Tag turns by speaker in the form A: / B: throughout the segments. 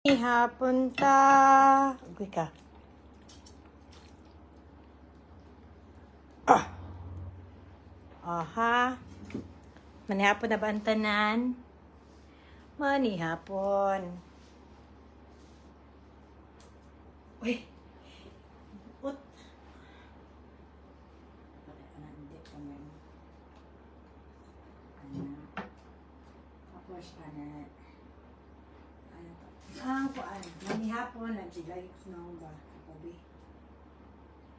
A: Hapon ta. Uy ka. Ah. Aha. Manihapon na ba ang tanan? Manihapon. Uy. Ut. Tapos, ana. Ano to? Ang kuan. Manihapon. Nagsigay. No ba? Kabi.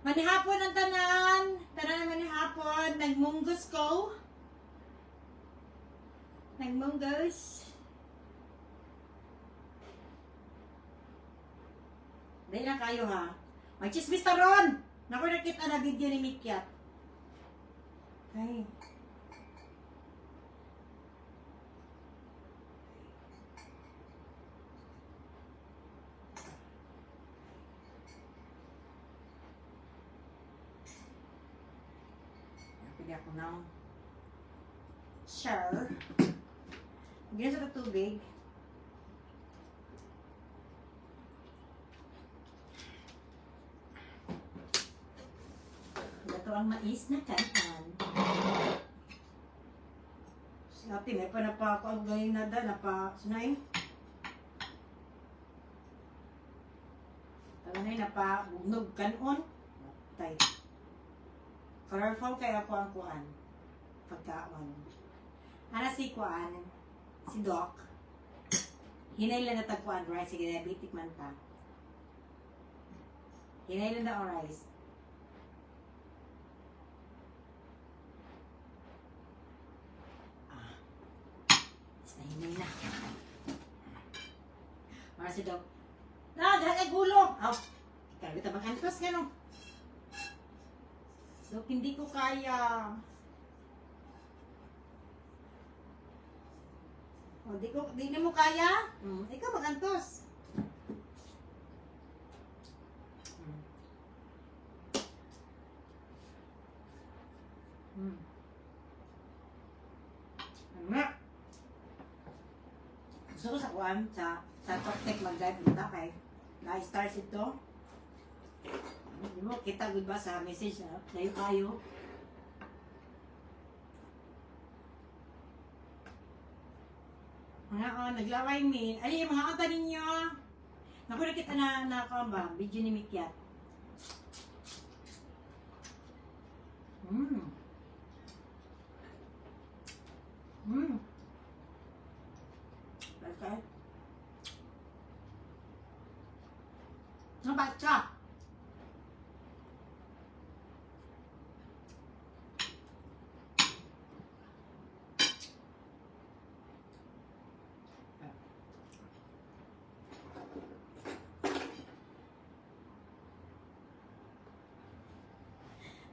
A: Manihapon ang tanan. Tanan na manihapon. Nagmunggos ko. Nagmunggos. Dahil na kayo ha. Magchismis ta ron! Naku, nakita na video ni Mikyat. Okay. Pili ako ng share. Ganyan sa tubig. Ito ang mais na kanan. Si ate, may pa napa ako ang galing na da, napa, sunay. Tama na yun, napa, bugnog kanon. Tay. Colorful kaya ako ang kuan. Pagkaon. Ana si kuan, si Doc. Hinay lang na tagkuan rice, sige, diabetic man ta. Hinay lang na ang rice. Ah. Is na hinay na. Para si Doc. Na, dahil ay gulo. Aw, ikaw ito mag-antos nga no. So, hindi ko kaya. O, di ko, di na mo kaya? Ikaw magantos. Ano nga? Gusto ko sa kuan, sa Toktek mag-drive punta kay na-stars ito. Di mo kita gud ba sa message na layo kayo. Mga oh, naglaway min. Ali, mga kanta ninyo. Naku, nakita na na kuan ba? Video ni Mikyat. Okay. Nabatsa.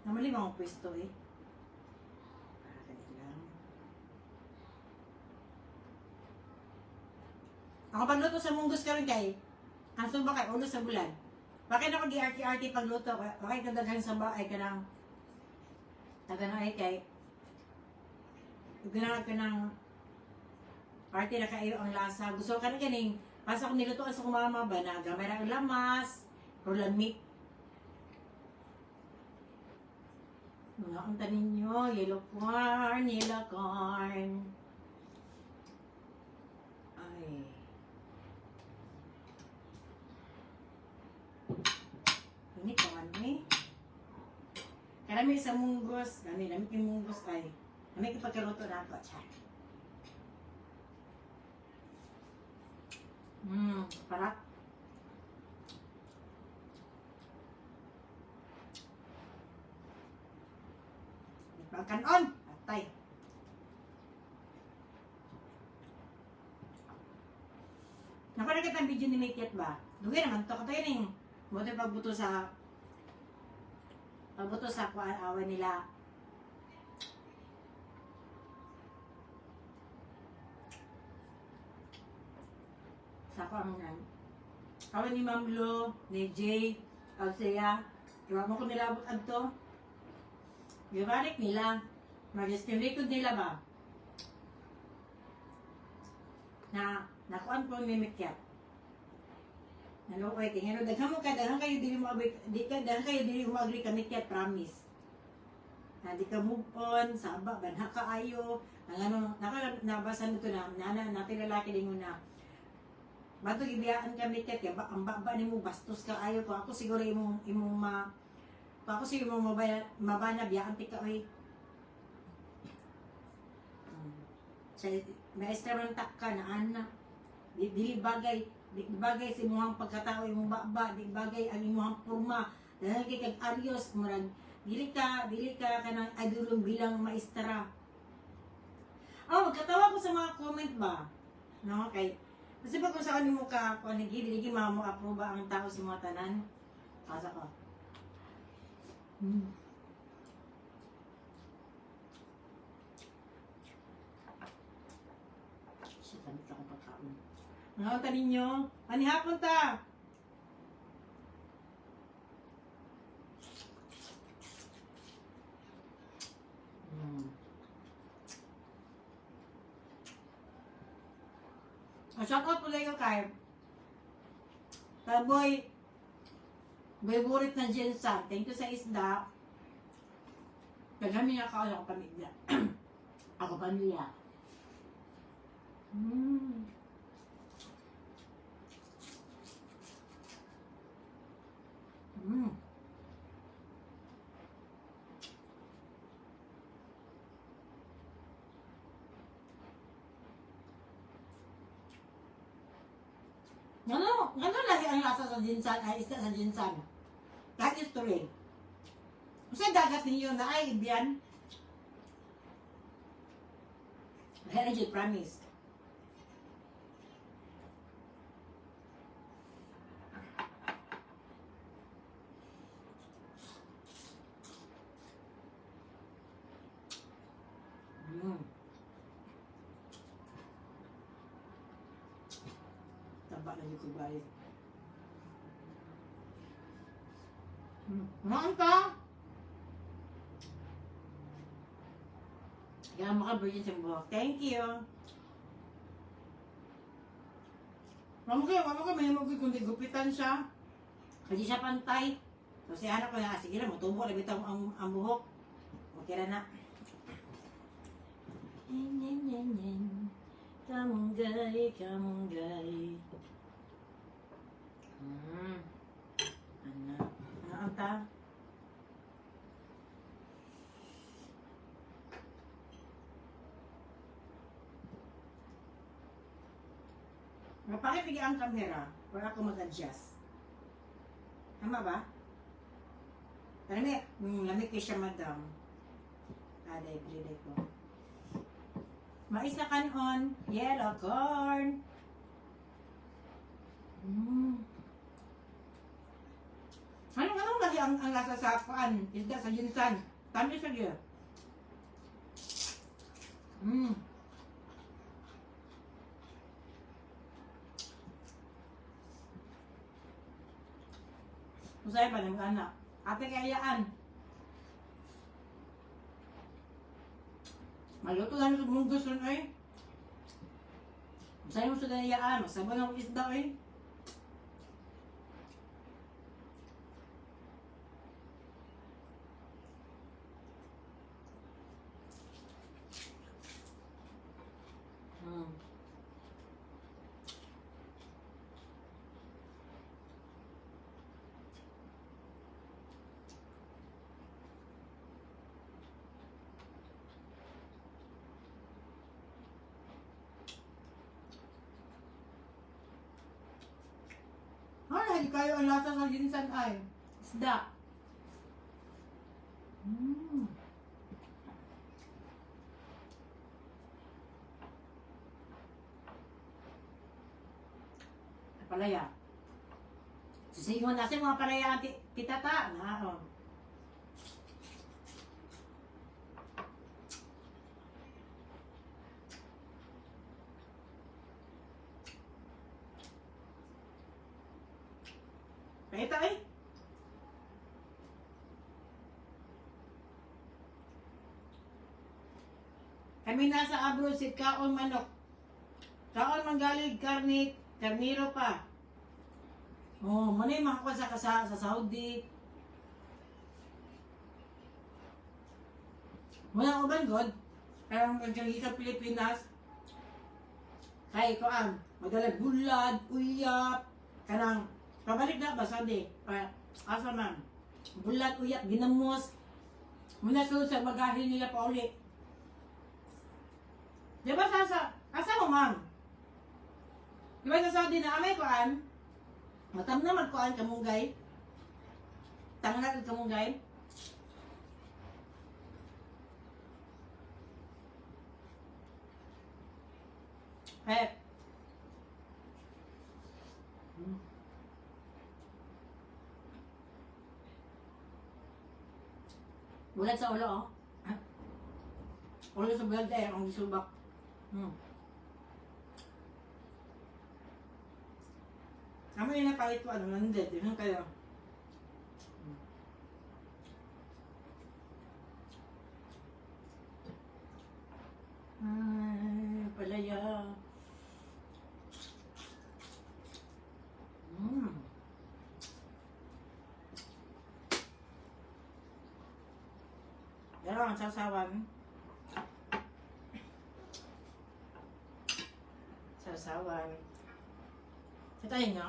A: Namali mga pwesto eh. Para ka lang. Ako pagluto sa munggos karon kay ang ba kay ulo sa bulan. Bakit ako di arti-arti pagluto? Bakit kadaghan sa ba ay kanang taga ay kay ganang kanang arte na kayo ang lasa. Gusto ka na ganing pasa ko nilutoan sa kumama ba na gamay ra ang lamas pero lami. Mga unta ninyo, yellow corn, yellow corn. Ay. Init pa man eh. Karami sa munggos, gani lami kay munggos ay. Lami kay pagkaluto na ako, char. Parat. Pagkanon, atay. Naku, nakita ang video ni Mikyat ba? Dugay naman to. Katoy ning mo pagbuto sa kuan awan nila. Sa kuan nga. Awan ni Ma'am Lo, ni Jay, Althea. Iwa mo ko nilabot adto. Gibalik nila. Mag-record nila ba? Na nakuan ko ni Mikyat. Naluoy kay ngano daghan mo ka, daghan kayo dili mo agree, di ka daghan kayo dili mo agree kami kaya promise. Na di ka move on, saba banha ka ayo. Ang ano naka nabasa nito na nana natin lalaki dingon na bato gibiyaan kami ket kay ba, ang baba nimo bastos ka ayo ko ako siguro imong imong ma kung ako siguro imong mabana, mabana biyaan ti ka oy. Sa maestra man tak ka na ana. Di, dili bagay, di bagay sa imong pagkatao imong baba, di bagay ang imong porma. Dahil kay kag aryos murag dili ka kanang adulong bilang maestra. Oh, magkatawa ko sa mga comment ba? No, kay kasi pag kung saan mo ka kung ano dili dili mo aproba ang tao sa mga tanan. Asa ko. Shit, damit akong pagkaon. Mga unta ninyo, manihapon ta! Oh, shout out po ko kay Taboy Favorite na Jensan. Thank you sa isda. Daghan niya ka ako pamilya. Ako pamilya. Ano, ano lahi ang lasa sa ginsan, ay isda sa ginsan? Kahit history. Sa dagat ninyo na ay ibiyan. Heritage promise. Taba na ko balik. Maan ka? Kaya maka-virgin sa buhok. Thank you. Mama ko, may mo kundi gupitan siya. Kasi siya pantay. So si anak ko na, "Ah, sige na, mutubo na bitaw ang buhok. Okay ra na. Nyen, nyen, nyen, nyen. Kamunggay, kamunggay. Ano? Ano ang ta? Mapakit ang camera para ako mag-adjust. Tama ba? Pero may lamig kay siya, madam. Ah, dahil grade ko. Mais na kanon, yellow corn. Anong anong lagi ang lasa sa kuan? Isda sa ginsan. Tamis lagi. Usay pa ng anak. Ate kayaan. Maluto lang sa munggos ron ay. Usay mo sa ganayaan. Masabon ang isda ay. Ay, hindi kayo ang lasa sa ginsan ay. Isda. Palaya. Susingon na sa mga palaya ang titata. Na, oh. Pakita eh. Kami nasa abroad si kaon manok. Kaon manggalig karni, karniro pa. Oh, mo na yung makakuha sa Saudi. Wala uban god. Kaya ang sa Pilipinas, kay kuan, madalag bulad, uyap, kanang pabalik na ba Saudi? Pa, asa man? Bulad, uyap, ginamos. Muna sulod sa bagahe nila pa uli. Di ba sa asa mo, ma'am? Di ba sa Saudi na amay kuan? Matam na magkuan kamunggay. Tangna kamunggay. Eh. Bulat sa ulo, oh. Ulo sa bulat eh, ang gisubak. Amo yung napalit ko, ano, nandit. Yun kayo. Ay, palaya. Pero ang sasawan. Sasawan. Kita yun, no?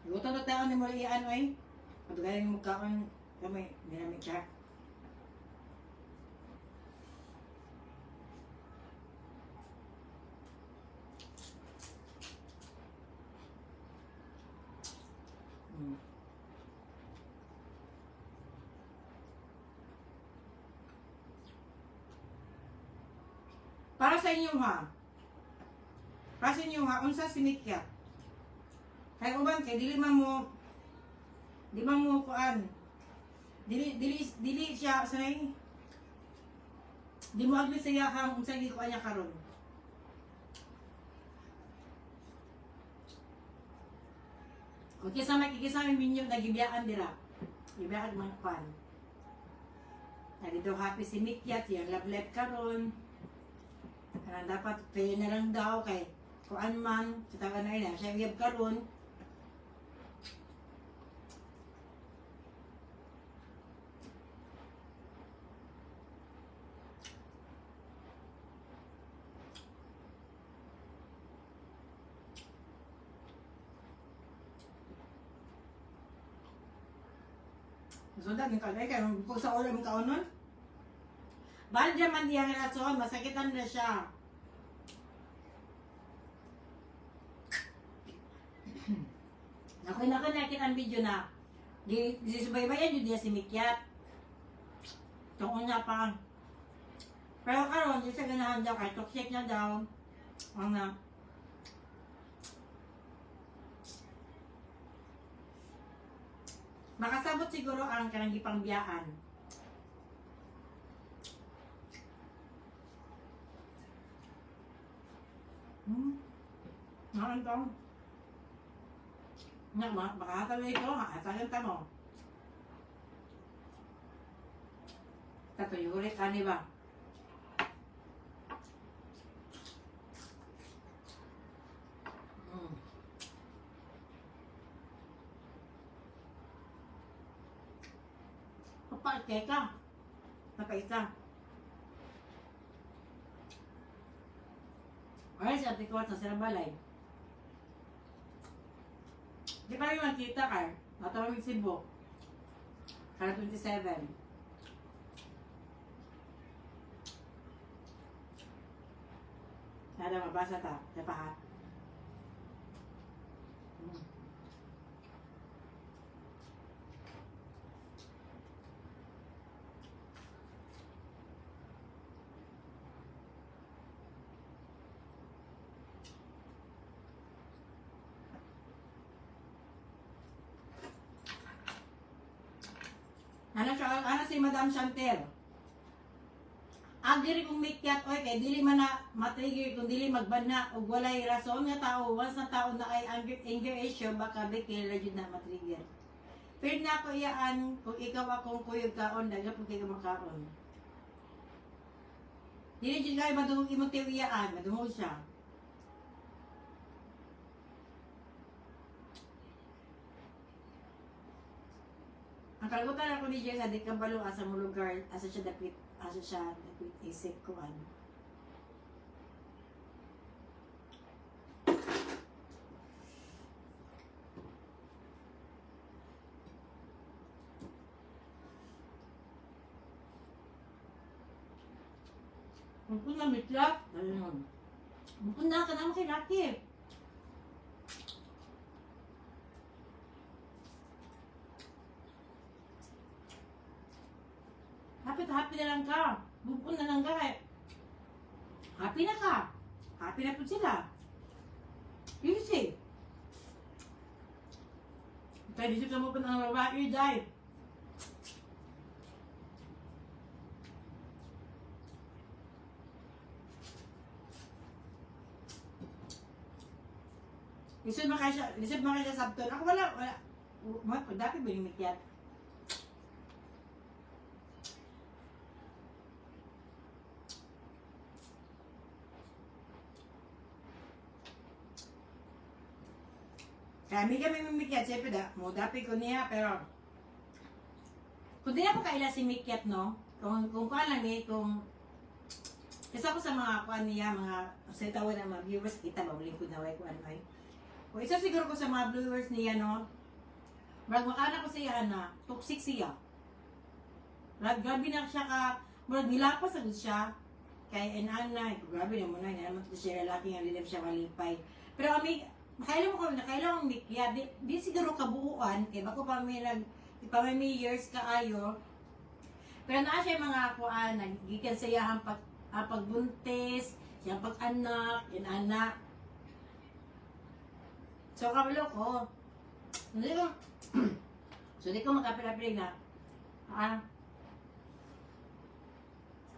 A: Luto na tayo ni mo iyan, oy. Pagkain mo kaon kami, dinamit siya. Para sa inyo ha. Para sa inyo ha, unsa si Mikyat? Kay uban kay dili man mo di man mo kuan. Dili dili dili siya sanay. Di mo agree sa iyahang unsa gikuan niya karon. Kung kisa may kikisa may minyo nagibiyaan dira. Gibiyaan mga kuan. Nadi daw happy si Mikyat, siyang love life karon. Kanang dapat fair na lang daw kay kuan man sa taga na ina siya gib karon. Sundan ni kay kay kung sa ulo mo kaonon. Bahal man diya nga rason, masakitan na siya. Ako na nakita ang video na di di subaybayan yun niya si Mikyat. Tungkol na pa. Pero karon di siya ganahan daw kay toxic na daw. Ang na. Makasabot siguro ang kanang gipangbiyaan. Naan to? Nga, baka hatalo ito, ha? Hatalan ta mo. Tatuyuri ka, di ba? Papaarte ka. Napaisa. Ay, si Ate Kuwat sa sirang balay. Di pa rin makita ka. Natawag yung Cebu. Kaya 27. Sana mabasa ta. Di pa ha? Ano siya? Ano si Madam Chantel? Agri kung mikyat oy kay dili man na matrigger kung dili magbanha og walay rason nga tao once na tao na ay anger issue baka bikil ra jud na matrigger. Pero na ako iyaan kung ikaw akong kuyog kaon daga pud kay makaon. Dili jud kayo madungog imong tiwiyaan, madungog siya. Ang kalibutan ako ni Jess, di kabalo asa mo lugar, asa siya dapit isip ko ano. Mukun na mitla. Ayun. Mukun na ka naman kay Rocky. Happy happy na lang ka. Move na lang ka. Eh. Happy na ka. Happy na po sila. Easy. Kaya dito ka mo pa ng babae, dahil. Lisod man kayo siya, lisod man kayo siya sabton. Ako wala, wala. Mga pagdapit ba yung mikyat? Kami kami mimikyat, siyempre da, mo dapi ko niya, pero kung di ako kaila si Mikyat, no? Kung kuan lang eh, kung isa ko sa mga kuan niya, mga sa tawag ng mga viewers, kita ba, lingkod na way kuan ay. O isa siguro ko sa mga viewers niya, no? Murag makana ko siya na toxic siya. Murag grabe na siya ka, murag nilapas agad siya. Kay inana, grabe na mo na, hindi naman to siya lalaki nga lilim siya malipay. Pero ami, nakailan mo ko, nakailan mo mikya, di siguro kabuuan, kay bako pa may nag, di pa may years kaayo. Pero naa siya mga kuan, nagikan sa iyahang pag, pagbuntis, siyang pag-anak, inanak. So, kabalo ko. Hindi ko, so, di ko makapil-apil na,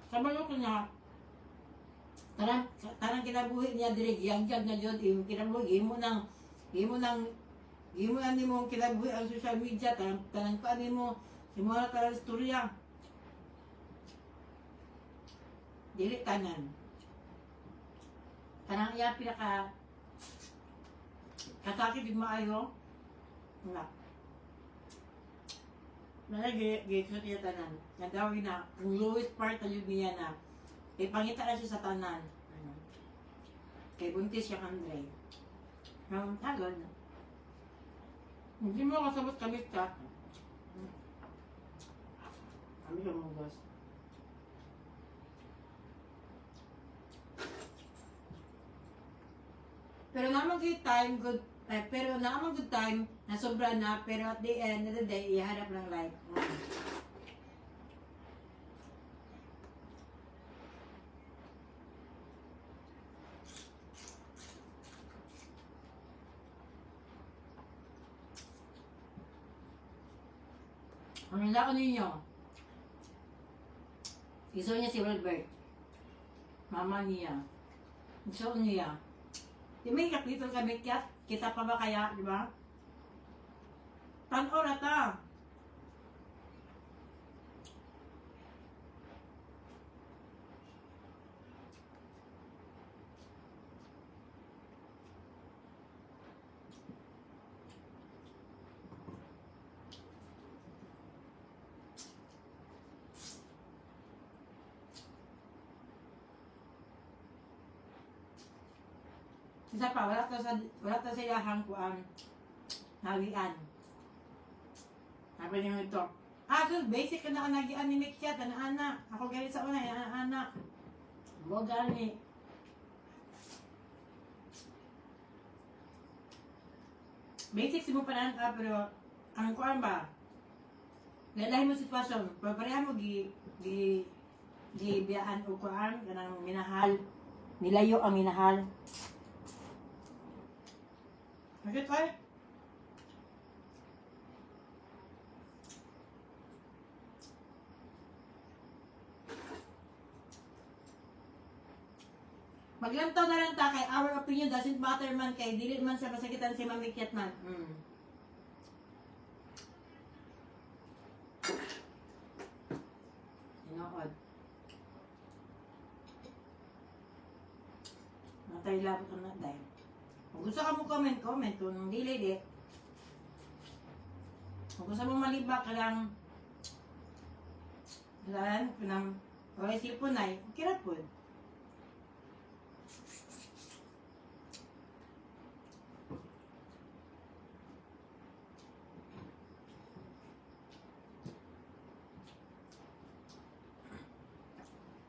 A: kabalo ko na, tarang, tarang kinabuhi niya diri, giyagyag na jud imong kinabuhi, imo nang, imo na nimo kinabuhi ang social media, tarang, tarang kuan nimo, imo na tarang istorya. Dili tanan. Kanang iya pinaka kasakit gid maayo. Wala. Nalagi, gigisot niya tanan. Nagawi na, ang lowest part na yun niya na, ipangita na siya sa tanan. Ano. Kay buntis siya Andre. Ang tagal na. Hindi mo kasabot kami ka. Kami lumugas. Pero naman good time, good, eh, pero naman good time, na sobra na, pero at the end of the day, iharap lang life. Ang nila ko ninyo, iso niya si Wilbert, mama niya, iso niya. Di may kapitol kami, kaya kita pa ba kaya, di ba? Tanaw na ta. Isa pa, wala to sa iyahang kuan, nagian. Sabi niyo ito. Ah, so basic ka na ang nagian ni Mikyat, ana-ana. Ako galit sa una, ana-ana. Mo gani. Basic si mo panahan ka, pero ang kuan ba? Lalahin mo sitwasyon, pero pareha mo gi gi gi biyaan o kuan kanang minahal. Nilayo ang minahal. Bakit ay? Maglantaw na lang ta kay our opinion doesn't matter man kay dili man sa masakitan si Mamikyat man. Tinood. Labot na dahil. Kung gusto ka mo comment, comment. Kung dili, di. Kung gusto mo maliba ka lang, lan, kunang, okay, sipon ay, okay ra po.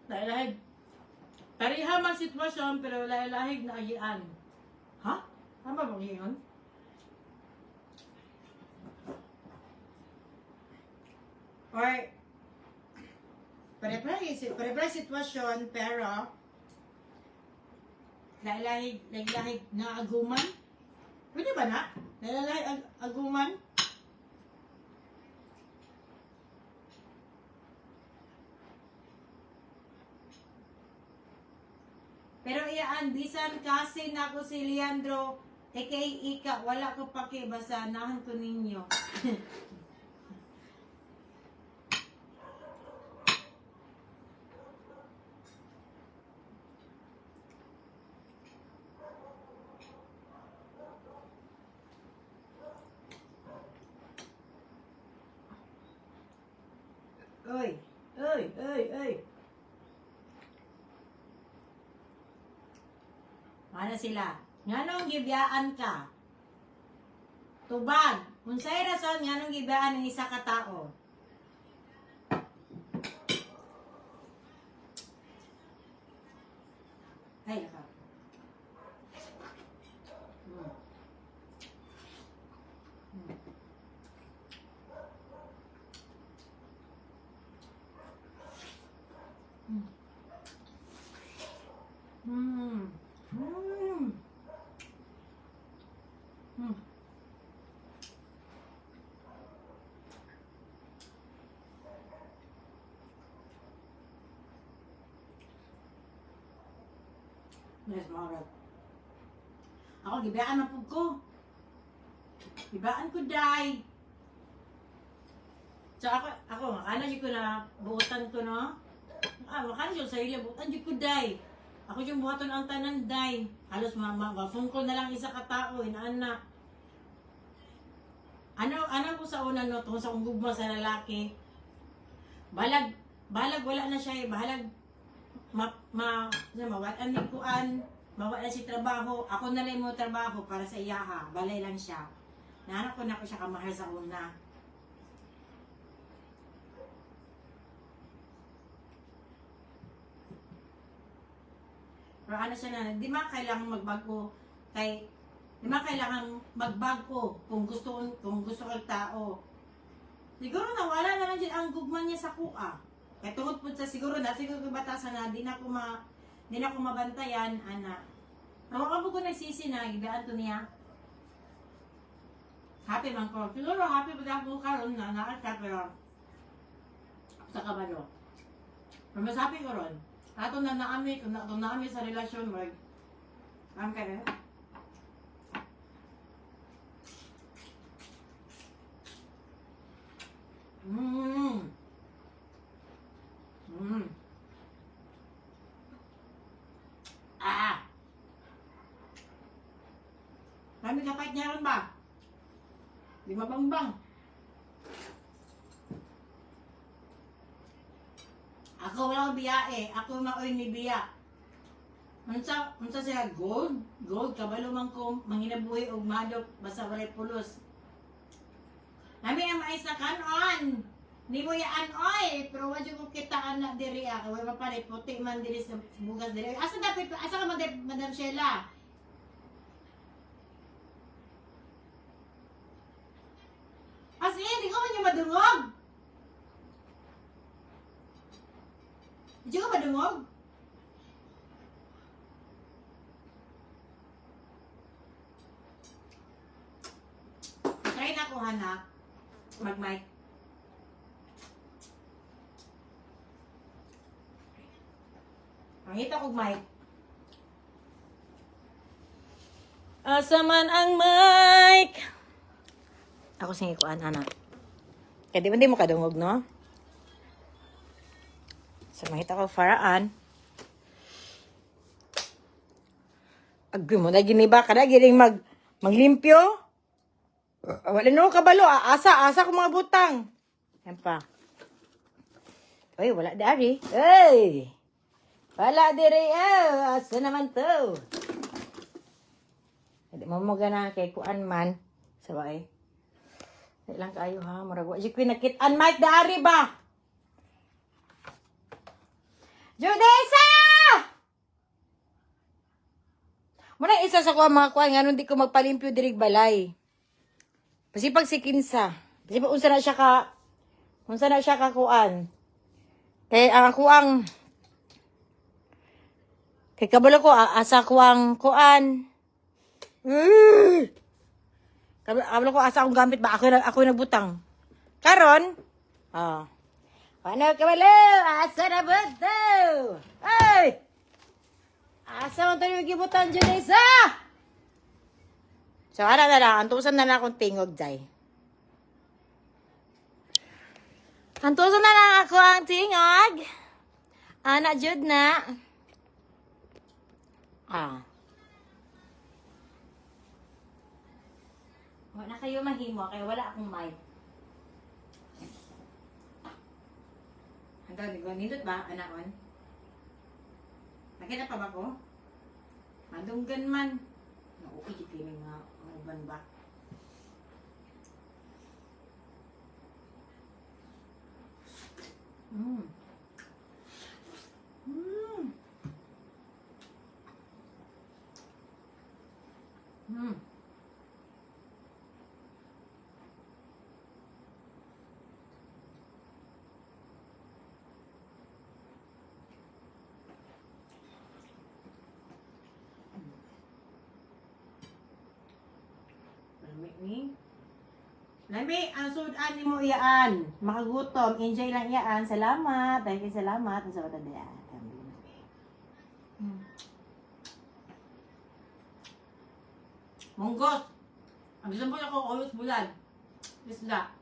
A: Lahi-lahig. Pareha man sitwasyon, pero lahi-lahig na agian. Ha? Tama bang yun? Or, pare-pare sitwasyon, pero, lahi-lahig, lahi-lahig na aguman? Pwede ba na? Lahi-lahig aguman? Pero iyaan, bisan kasi nako si Leandro, aka Ika, wala ko paki, basta nahan ko ninyo. Oy, oy, oy, oy. Ano sila? Nganong gibiyaan ka? Tubag. Unsay rason nganong gibiyaan ang isa ka tao? Ay, naka. Yes, mga rap. Ako, gibiyaan na pud ko. Gibiyaan ko, day. So ako, makana jud ko na buotan ko, no? Ah, makana jud sa ila, buotan jud ko, day. Ako yung buhaton ang tanan, day. Halos ma phone call na lang isa ka tao, inaan. Ano, ano ko sa una, no, tungkol sa kong gugma sa lalaki. Balag, balag wala na siya, eh. Bahalag, ma, ma, ano, mawala ni kuan, mawala si trabaho, ako na lang mo trabaho para sa iyaha, balay lang siya. Nahanap ko na ko siya kamahal sa una. Pero ano siya na, di ba kailangan magbago kay di ba kailangan magbago kung gusto kang tao. Siguro nawala na lang din ang gugma niya sa kuha. Kay tungod pud sa siguro na siguro batasan na di na ko mabantayan ana. Pero ako ko nagsisi na gibiyaan to niya. Happy man ko. Siguro happy ba ako karon na nakaka pero sa kabalo. Pero mas happy ko ron. Ato na naami, kung ato naami sa relasyon, mag, ang kaya. Ah! Kami kapait niya ron ba? Di mabangbang. Ako wala akong biya eh. Ako maoy ni biya. Unsa unsa siya gold? Gold kabalo man ko manginabuhi og madok basta walay pulos. Nami ang mais na kanon. Ni mo yaan oy, pero wa jud ko kita ana diri ah. Kay wa pa puti man diri sa bugas diri. Asa dapat asa ka Madam, Madam Sheila? As in, di ko man yung madungog. Di ko madungog. Try na ko hanap. Mag-mic. Pangita kog mic. Asa man ang mic? Ako sige kuan anak. Kaya di ba di mo kadungog, no? So, makita ko faraan. Agoy mo na gini ba kada gining maglimpyo? Wala no kabalo, asa asa ko mga butang. Yan pa. Uy, wala dari. Ey! Wala diri. Oh, asa naman to? Hindi mo mo gana kay kuan man. Sabay. Di lang kayo ha, murag wa jud ko nakit-an mic dari ba? Judesa! Muna isa sa kuha mga kuan nganong di ko magpalimpyo dirig balay. Pasipag si Kinsa. Pasipag unsa na siya ka kuan. Kay ang akuang kay kabalo ko asa kuang kuan. Kabalo ko asa akong gamit ba ako yung nagbutang. Karon, ah. Ano kabalo? Asa na ba to? Ay! Asa man tayo gibutan Junesa? So ana na lang, antusan na lang akong tingog jay. Antusan na lang ako ang tingog. Ana jud na. Ah. Wala kayo mahimo kaya wala akong mic. Hanggang di ba nindot ba anaon? Nakita pa ba ko? Madunggan man. Nauwi jud kay may mga uban ba? Lami ni. Lami, ang sudan ni mo iyaan. Makagutom, enjoy lang iyaan. Salamat. Thank you, salamat. Ang sa batanda.
B: Munggos. Ang gusto mo ako, always bulan. Isda.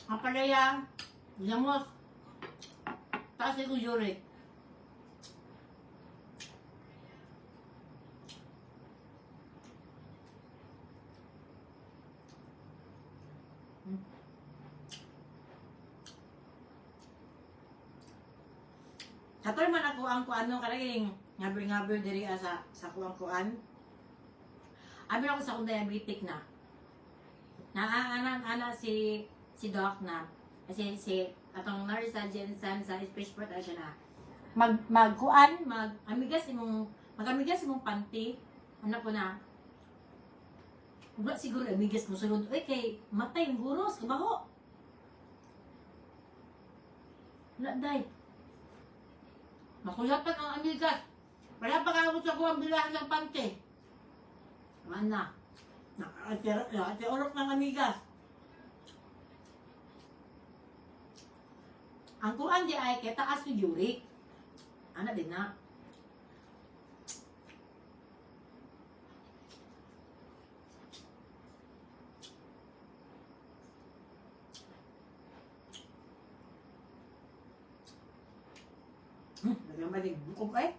B: Ang palaya, ginamos. Taas ko uric.
A: Katoy man ako ang kuano kanang ngabir-ngabir diri sa kuang kuan. Abi ako sa akong diabetic na. Naa ana si si doc na kasi si atong nurse sa Jensen sa Spaceport ay siya na. Mag magkuan, mag amigas imong magamigas imong panty. Ano ko na. Wala siguro amigas mo sulod. Oy kay matay ang guros kabaho. Wala day.
B: Makulapan ang amigas. Wala pa kaabot sa kuwang bilahan ng pante.
A: Wala.
B: Nakatirok ng amigas.
A: Ang kuan di ay kay taas ni uric. Ana din na. Lagyan ba din bukog ay?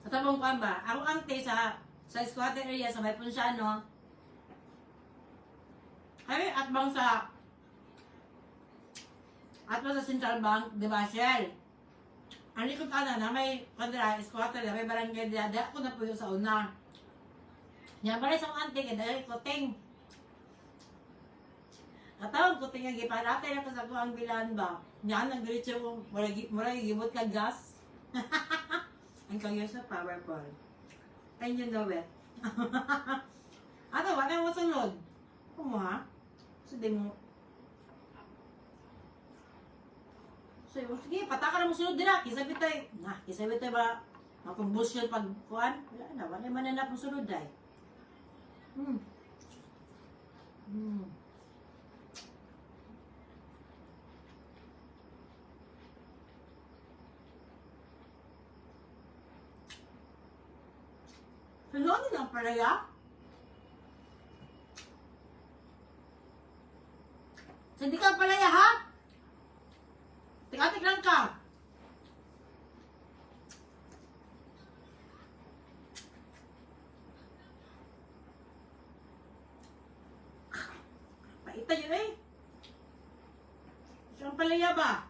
A: Sa tabong kuan ba? Ako ante sa squatter area sa may Ponciano. Ay, atbang sa Central Bank, di ba, Shell? Ang likod ana na may kandra, squatter na may barangay di ako na po yung sa una. Nya pare sa akong ante kay dahil kuting. Katawag kuting ang giparate na ko sa kuang bilan ba. Nya nang diretso ko murag murag gibot kag gas. Ang kaya sa powerful. And you know it. Ano, wala mo sulod. Kumuha? So, di mo. So, sige, pataka na mo sulod dira. Kisa bitay. Na, kisa bitay ba? Makumbusyon pag kuan. Wala na, wala man na mo sulod day. Sulod na palaya.
B: So, hindi ka palaya, ha? Tikatik lang ka. Paita yun eh. Isang palaya ba?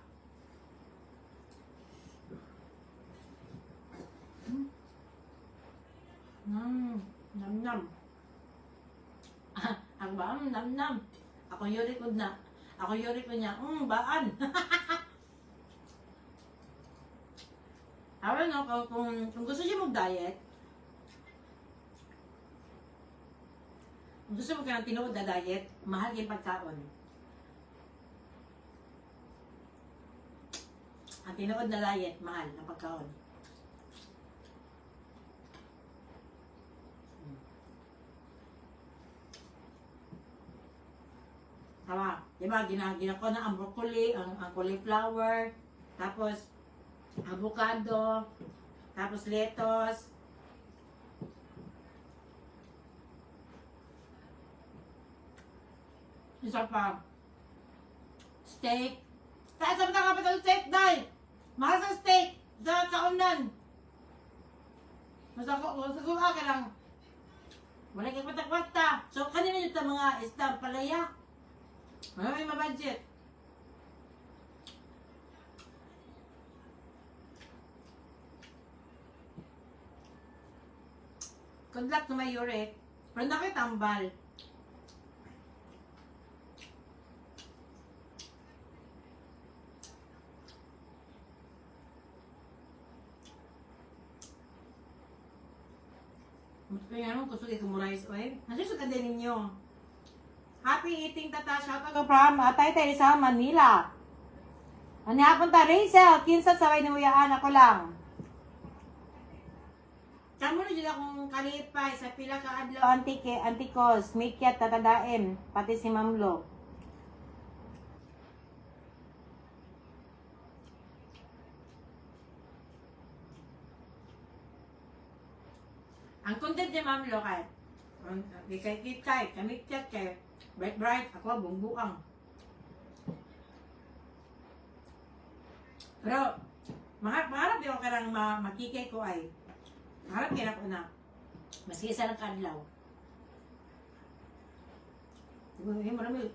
B: Nam nam. Ang ba, nam nam. Ako yuri ko na. Ako yuri ko niya. Baan. I don't know kung gusto niyo mag-diet, kung gusto mo kayang tinuod na diet, mahal yung pagkaon. Ang tinuod na diet, mahal ang pagkaon. Tama. Di ba, ginako na ang broccoli, ang cauliflower, tapos avocado, tapos lettuce. Isa pa. Steak. Taas sa mga kapatid ng steak, day! Mahal sa steak! Sa kaunan! Mas ako ka lang. Wala kang kwenta-kwenta. So, kanina yung mga isda palaya. Wala may mabudget. Good luck to my Yurek. Pero nakitambal. Kaya naman gusto kay kumurais oy. Nasa sa din ninyo. Happy eating, tata. Shout out from Atay Tay sa Manila. Ano hapon ta Rachel, kinsa sabay ni muyaan ako lang. Kamo na jud akong kalipay sa pila ka adlaw antike antikos mikyat tatadaem pati si Mamlo. Ang content ni Ma'am Lo kay kay kay kamikyat kay bright bright ako bungbuang. Pero maharap di ako karang makikay ko ay maharap kay ko na maski isa lang kadlaw. Hindi mo naman.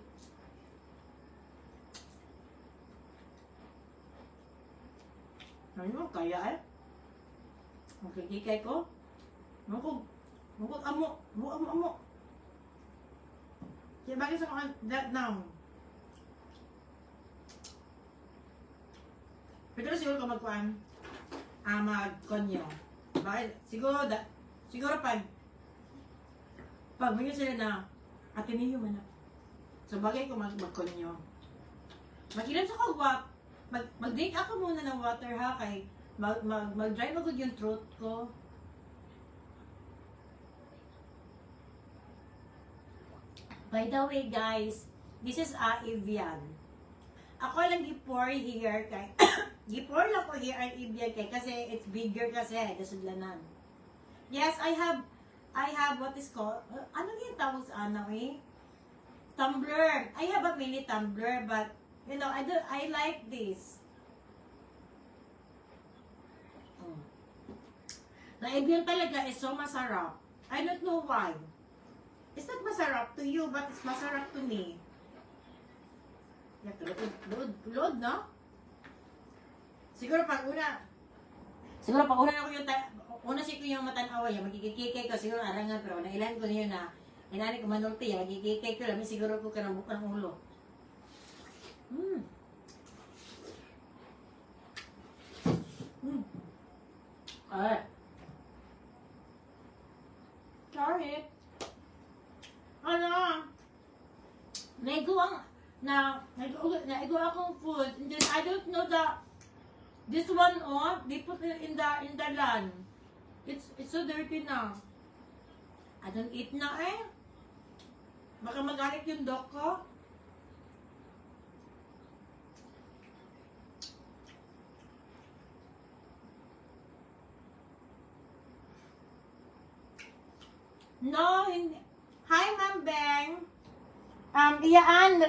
B: Ano kaya eh? Makikikay ko. Mukog, mukog amo, amo amo amo. Kaya bakit sa mga that now? Pero siguro ka magkuan, magkonyo. Bakit? Siguro, siguro pag may sila na, Ateneo man na. So bagay ko magkonyo. Magilan sa kog mag-drink ako muna ng water ha, kay mag-dry magud yung throat ko. By the way, guys, this is Evian. Ako lang gi-pour here kay gi-pour lang ko here ang Evian kay kasi it's bigger kasi dasudlanan. Yes, I have what is called, ano yung tawag sa ano eh? Tumbler. I have a mini tumbler, but you know, I do I like this. Na Evian talaga is so masarap. I don't know why. It's not masarap to you, but it's masarap to me. Yeah, load, load, load, no? Siguro pag una ako yung, una si ko yung matanawa, yung magkikikay ko, siguro arangan, pero nailan ko niyo na, inani ko manulti, yung magkikikay ko, lamin siguro ko kanang bukan ang ulo. Ay. Sorry. Ano? Naigo ang na naigo, naigo akong food and then I don't know this one, oh, they put it in the land. It's so dirty na. I don't eat na eh. Baka magalit yung dog ko. No, hindi. Hi, Ma'am Beng. Iyaan,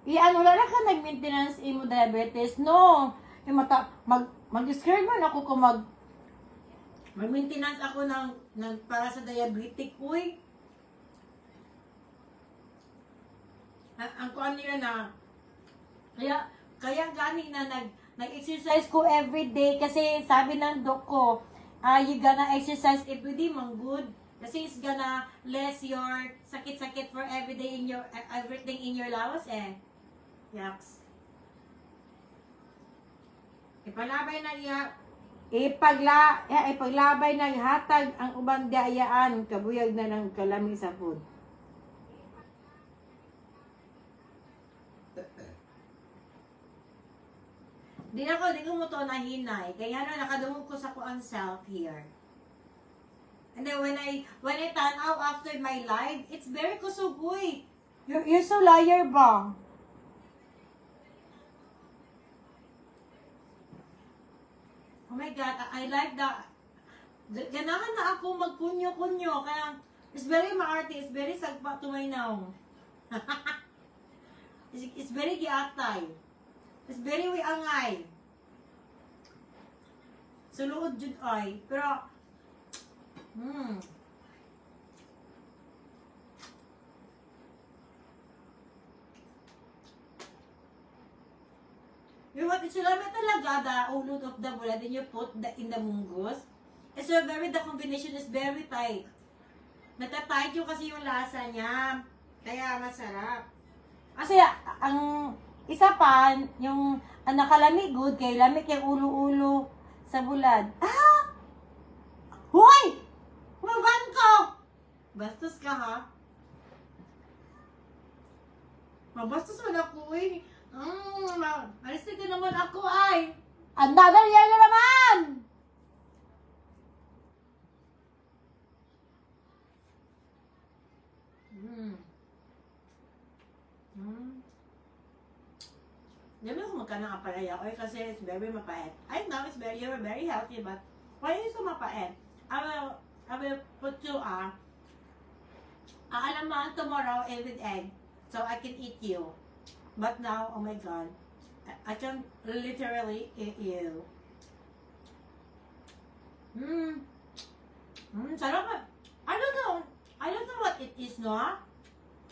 B: Iyan, wala na ka nag-maintenance imo diabetes, no? E mata, mag-scared man ako kung
A: Mag-maintenance ako ng para sa diabetic, uy. Ang kuan nila na, kaya gani na nag-exercise
B: exercise ko every day kasi sabi ng doc ko, ah, you gonna exercise
A: every day, man good. Kasi it's gonna less your sakit-sakit for everyday in your, everything in your lawas eh. Yucks. Ipalabay na iya.
B: Ipaglabay naghatag ang ubang dayaan kabuyag na ng kalami sa food.
A: Di ko mo to nahinay. Kaya na nakadungog ko sa kuang self here. And then when I turn out after my live, it's very kusog, uy.
B: You're so liar ba?
A: Oh my God, I like that. Ganahan na ako magkunyo-kunyo. Kaya, it's very maarte, it's very sagpa to my now. It's very giatay. It's very wiangay. Suluod jud ay. Pero, You what, it's lami talaga, the ulot of the bulad, and you put the, in the munggos. It's so very, the combination is very tight. Natatight yung kasi yung lasa niya. Kaya masarap.
B: Kasi ang isa pa, yung ang nakalami good kay lami kay ulo-ulo sa bulad. Ah! Hoy!
A: Humaban ko! Bastos ka ha? Mabastos man ako eh. Alis dito naman ako ay.
B: Another year na naman!
A: Hindi mo ako magkano ang ampalaya oy kasi it's very mapait. I know it's very, you're very healthy, but why are you so mapait? I will put you aalaman tomorrow and with egg so I can eat you. But now, oh my God, I can literally eat you. Sarap. I don't know. I don't know what it is, no?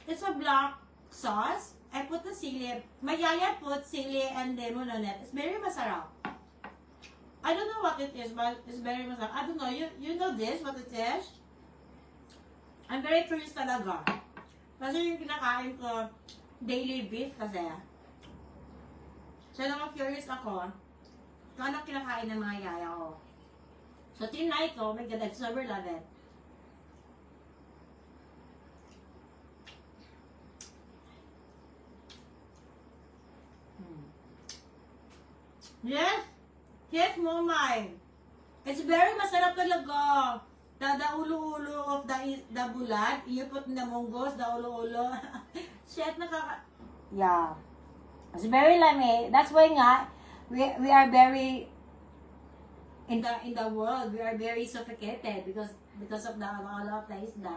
A: It's a black sauce. I put the sili. My yaya put sili and lemon on it. It's very masarap. I don't know what it is, but it's very masarap. I don't know. You know this, what it is? I'm very curious talaga. Kasi yung kinakain ko, daily beef kasi. So, naman curious ako kung ano kinakain ng mga yaya ko. So, trinay ko. Oh my God, I super love it. Yes! Yes, Momay! It's very masarap talaga. The ulo-ulo of the bulad, you put in the munggos, the ulo-ulo. Shit, nakaka...
B: Yeah. It's very lami. That's why nga, we are very
A: In the world, we are very suffocated because of the all of the isda.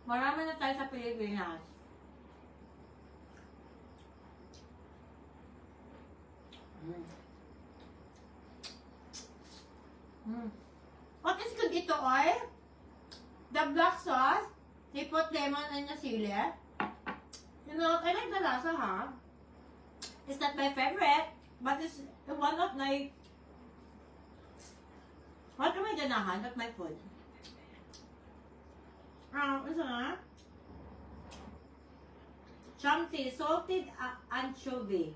A: Marami na tayo sa Pilipinas. What is good ito, oy? The black sauce, they put lemon and the sili. You know, I like the lasa, ha? It's not my favorite, but it's one of my... What am I ganahan? Not my food. Ah, isa nga? Chunky, salted anchovy.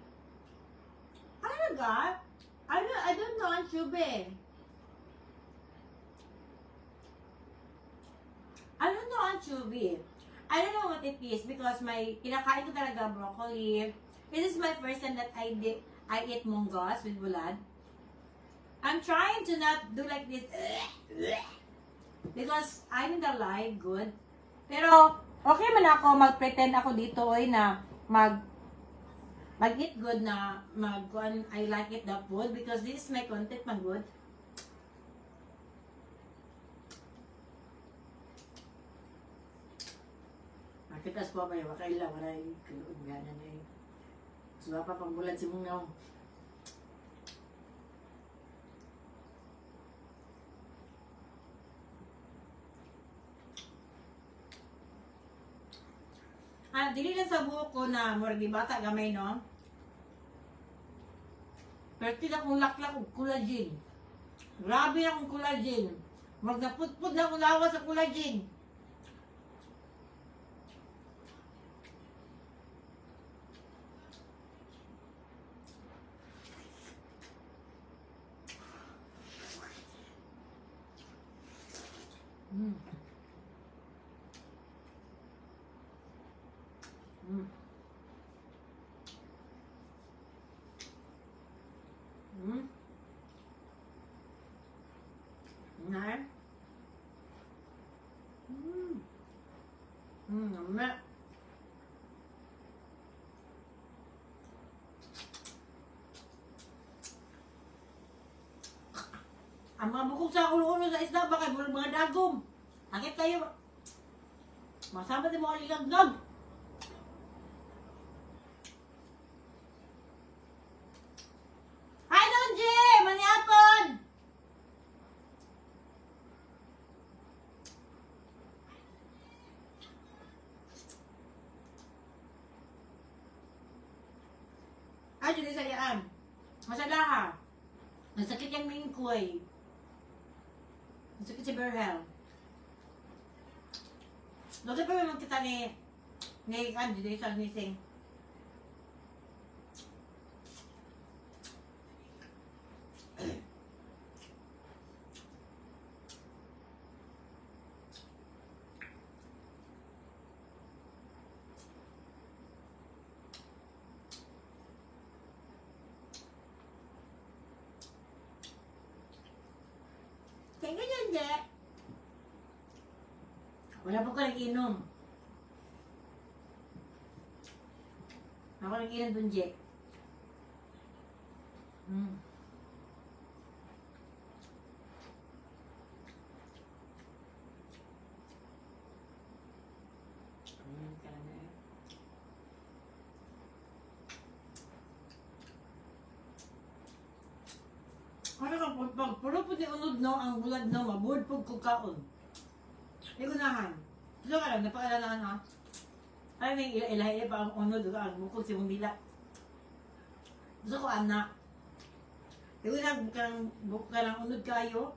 A: Ano ga? I don't know anchovy. I don't know anchovy. I don't know what it is because my kinakain ko talaga broccoli. This is my first time that I eat munggos with bulad. I'm trying to not do like this because I'm in the live good.
B: Pero, okay man ako mag-pretend ako dito, oy, na
A: Mag-eat good na mag I like it the food because this is my content man good. Pitas ko ba yung makaila, wala yung kaluod gana na eh. Mas pa pang bulan si mong naong. Ah, dili lang sa buhok ko na murag di bata gamay, no? Pero tila kong laklak og collagen. Grabe akong collagen. Murag naputpud na akong lawas sa collagen. Na. Na. Ang mga bukog sa ulo-ulo sa isda ba kay mga dagom. Akit kayo. Masama din mo ang ligagdag. Hi, Donji! Maniapon! Ay, dili sa iyaan. Masalaha. Masakit yung mingkoy. Masakit si Berhel. Lagi pa naman kita ni kan, dili sa nising. Thank you, Junje. Wala po ko nag-inom. Ako nag-inom, Junje. Kaya na eh. Ano ka po, pag puro po ni unod no, ang bulad no, mabuod po kukaon. Igunahan. Sino ka lang, napakalalaan ha? Ay, may ila-ilahi pa ang unod, ang bukod si mong dila. Gusto ko, anak. Igunahan, buka ng unod kayo.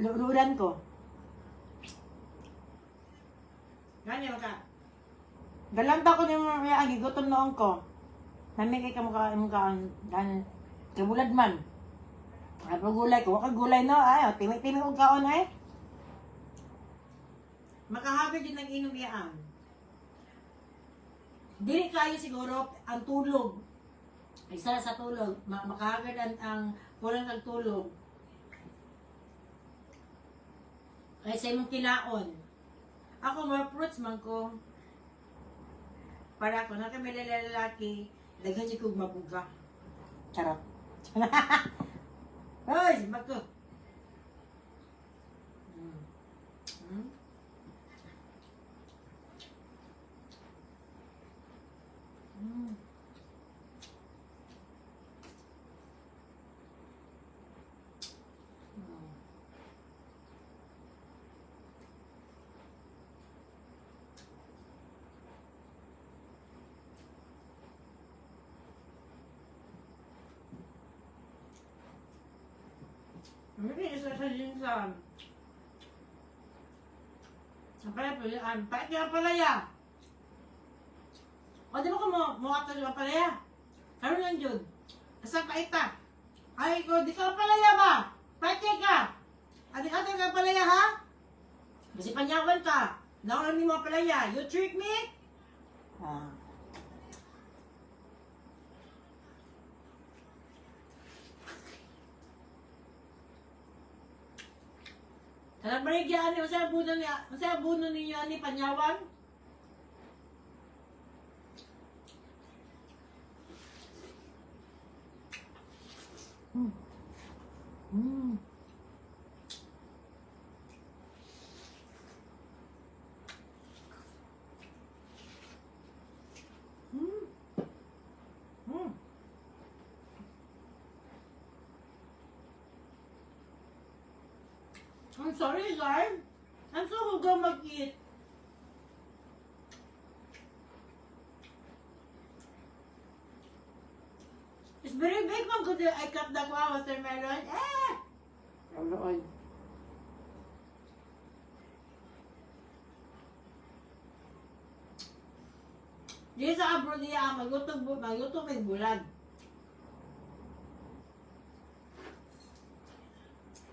A: Lulan ko. Ganyan ka. Galanta ko ni mga agi, gutom noon ko. Nami kay kamukha mukha dan kabulad man. Ay pa gulay ko, wa gulay no ay, timi-timi og kaon ay. Makahabi din ang inom iyaan. Dili kayo siguro ang tulog. Isa sa tulog, makahagad ang kulang ang tulog. Kaysa imong kinaon. Ako more fruits man ko. Para ako na kami lalaki, daghan jud kog mabuga. Charot. Ay, mako. Maybe isa sa din sa ang pala po, ang pait nga palaya. O, di ba ko mo, mo ato yung palaya? Karon lang yun. Asa pait ta? Ay, ko, di ka palaya ba? Pait ka! Adi ka ka palaya, ha? Kasi panyawan ka. Nakuha ni mo palaya. You trick me? Ah. Kanang baligya ani usa abuno niya, usa abuno ninyo ani panyawan?
B: I'm sorry, guys. I'm so hugaw mag-eat. It's very big man good I cut the watermelon. Eh! Ang. Di sa abroad niya, magutog, magutog may bulad.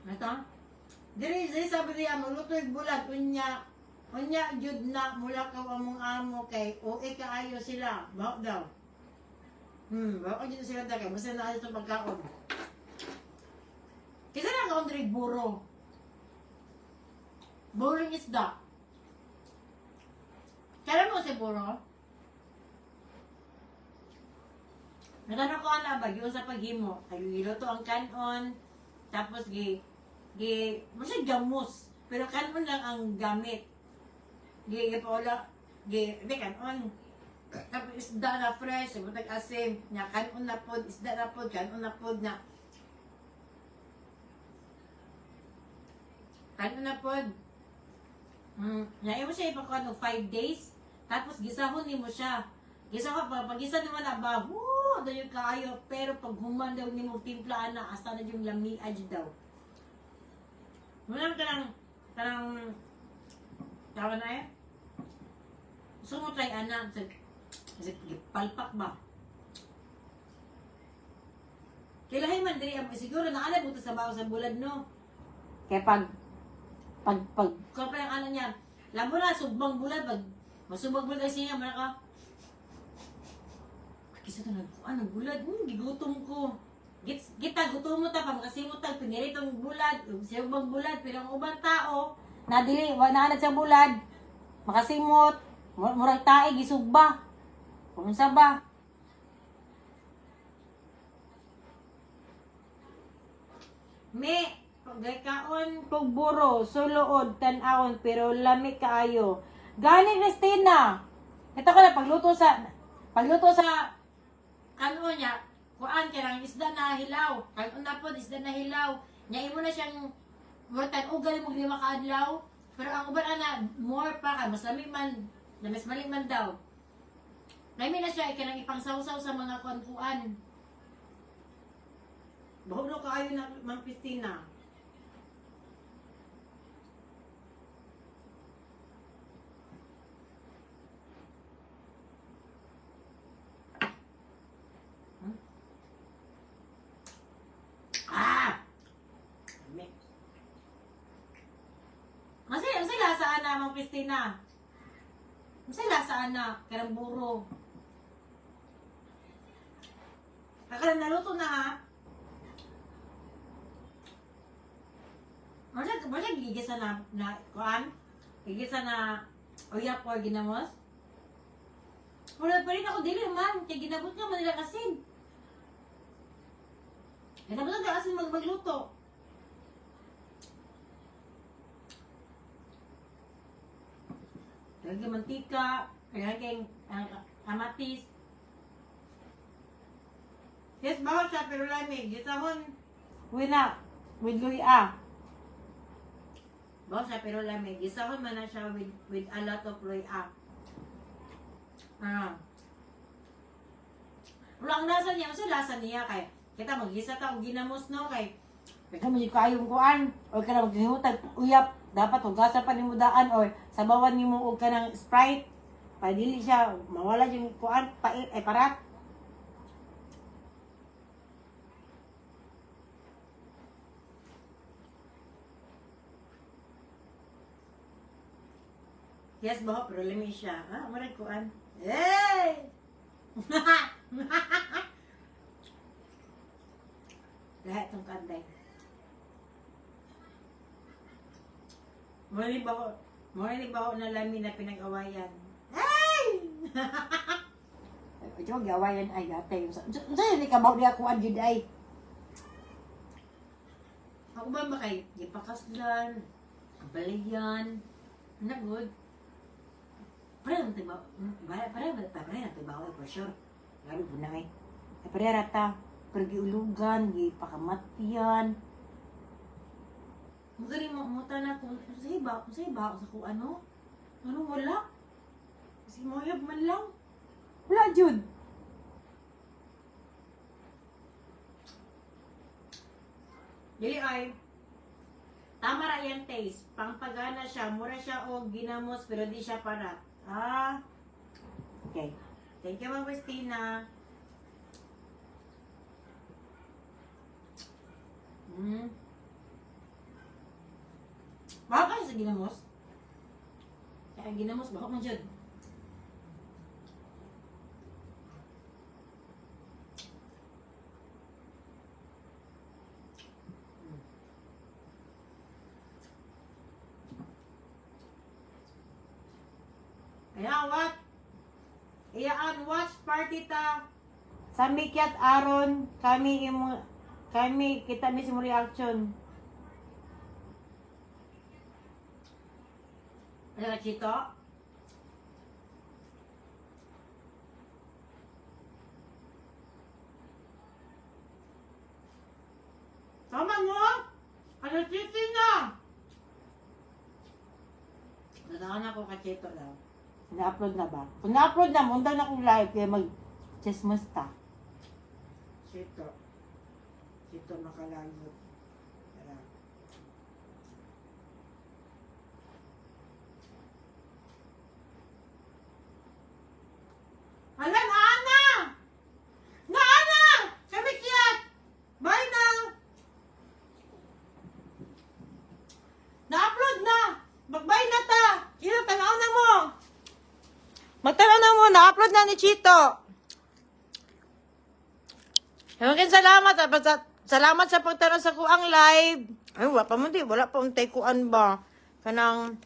B: Ito? Diri diri sa abroad niya, magluto yung bulad. Unya, unya, jud na, mula ka among amo kay, o kaayo sila. Baho daw. Baho jud sila daw kay, basta na ito pagkaon. Kisa na kaon diri buro. Burong isda. Kailan mo si buro? Natanong ko ana ba yun sa paghimo, ay giluto ang kanon, tapos gi gi mo siya gamos, pero kanon lang ang gamit. Gi gi paula gi di kanon. Tapos isda na fresh, butag asim, nya kanon na pod, isda na pod, kanon na pod na. Kanon na pod. Nya imo siya ipakuan og 5 days, tapos gisahon nimo siya. Gisa ka pa, pag gisa naman na ba, woo, dayon kaayo, pero pag human daw nimo timplaan na, asa na yung lamia jud daw. Muna kanang, kanang, tawa na eh. Gusto mo try ana, sa, sa, palpak ba? Kailahin man diri, ang- siguro naalab mo sa bawo sa bulad, no? Kaya pag, pag, pag, kung pa yung ano niya, labo na, sugbang bulad, pag, masubag bulad ay siya, muna ka, kisa to nagkuan ang bulad, gigutom ko. Git kita gutom mo ta pa makasimot tag piniritong bulad, ug siyang bulad pero ang ubang tao na dili wa na sa bulad, makasimot, murag tae gisugba. Kung unsa ba? Me, pagkaon kog buro, suluod, tan-awon, pero lami kaayo. Gani Christina. Ito ko na pagluto sa kanon niya, kuan kay lang isda na hilaw. Kanon na pod isda na hilaw. Nya imo na siyang murag tan-ugal mo 5 ka adlaw. Pero ang uban ana more pa kay mas lami man, na mas mali man daw. Lami na siya ikanang ipangsawsaw sa mga kuan-kuan. Baho kaayo na Ma'am Christina. Ah! Lami. Kasi, ang lasa ana, Ma'am Christina. Ang lasa ana, karang buro. Akala naluto na ha. Masa, masa gigisa na, na, kuan? Gigisa na, uyap or ginamos? Wala pa rin ako dili man, kaya ginabot nga man nila asin. Ginabot nga asin magluto. Lagi mantika, kailangan kayong ang kamatis. Yes, bawal siya, pero lami. Gisahon, wina, with luya. Bawal siya, pero lami. Gisahon man na siya with a lot of luya. Ah. Wala ang lasa niya, kasi lasa niya kay kita maggisa ta og ginamos no kay kay mo kayong kuan or kana maghimutag uyap dapat hugasan pa nimo daan or sabawan nimo og kanang Sprite para dili siya mawala yung kuan pa ay parat. Yes, baho, pero lami siya. Ah, murag kuan. Hey! Lahat tong kanday. Mura ni baho, mura ni baho na lami na pinag-awayan. Ay! Ito, gawayan ay ate. Unsa yun ikabaw niya kuan jud ay? Ako ba ba kay gipakaslan, balayan, na good. Pareho man tayo, pareho man pareho tayo for sure. Grabe po na eh. Ay, pareho rata, pero giulugan, gipakamatyan.
A: Magaling mo muta na kung sa iba, sa kung ano. Ano wala? Kasi mohab man lang. Wala jud. Dili ay. Tama ra iyang taste. Pangpagana siya, mura siya og ginamos pero di siya para. Ah. Okay. Thank you, Ma'am Christina. Baka kayo sa ginamos? Kaya ginamos, baka man dyan. Ayan, what? Iyaan, watch party ta. Sa Mikyat Aron, kami imo kami kita mismo reaction. Ano ka, Chito? Tama mo? Ano, Chito na? Natakan ako ka, Chito daw. Na-upload na ba? Kung na-upload na, munta na akong live kaya mag-chismis ta. Chito. Chito makalagot. Tara. Ala, naana! Naana! Kami kiyat! Bye na! Na-upload na! Mag-bye na ta! Chito, tanaw na mo! Magtanaw na mo! Na-upload na ni Chito! Maraming salamat. Salamat sa pagtanaw sa kuang live. Ay, wala pa mo di. Wala pa untay kuan ba? Kanang,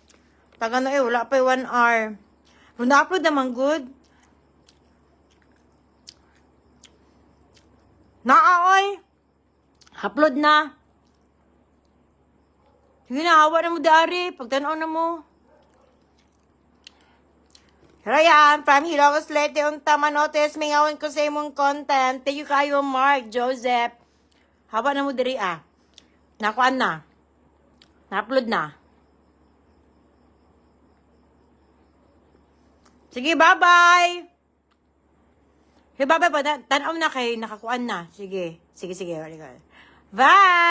A: taga na eh, wala pa 1 hour. Kung na-upload naman, good. Naa, oy. Upload na. Sige na, hawa na mo dari. Pagtanaw na mo. Ryan, from Hilongos Leyte, unta manotes, mingawan ko sa imong content. Thank you kayo, Mark, Joseph. Hawa na mo diri ah. Nakuan na. Na-upload na. Sige, bye-bye! Hey, bye-bye pa. Tanaw na kay nakakuan na. Sige. Sige, sige. Bye!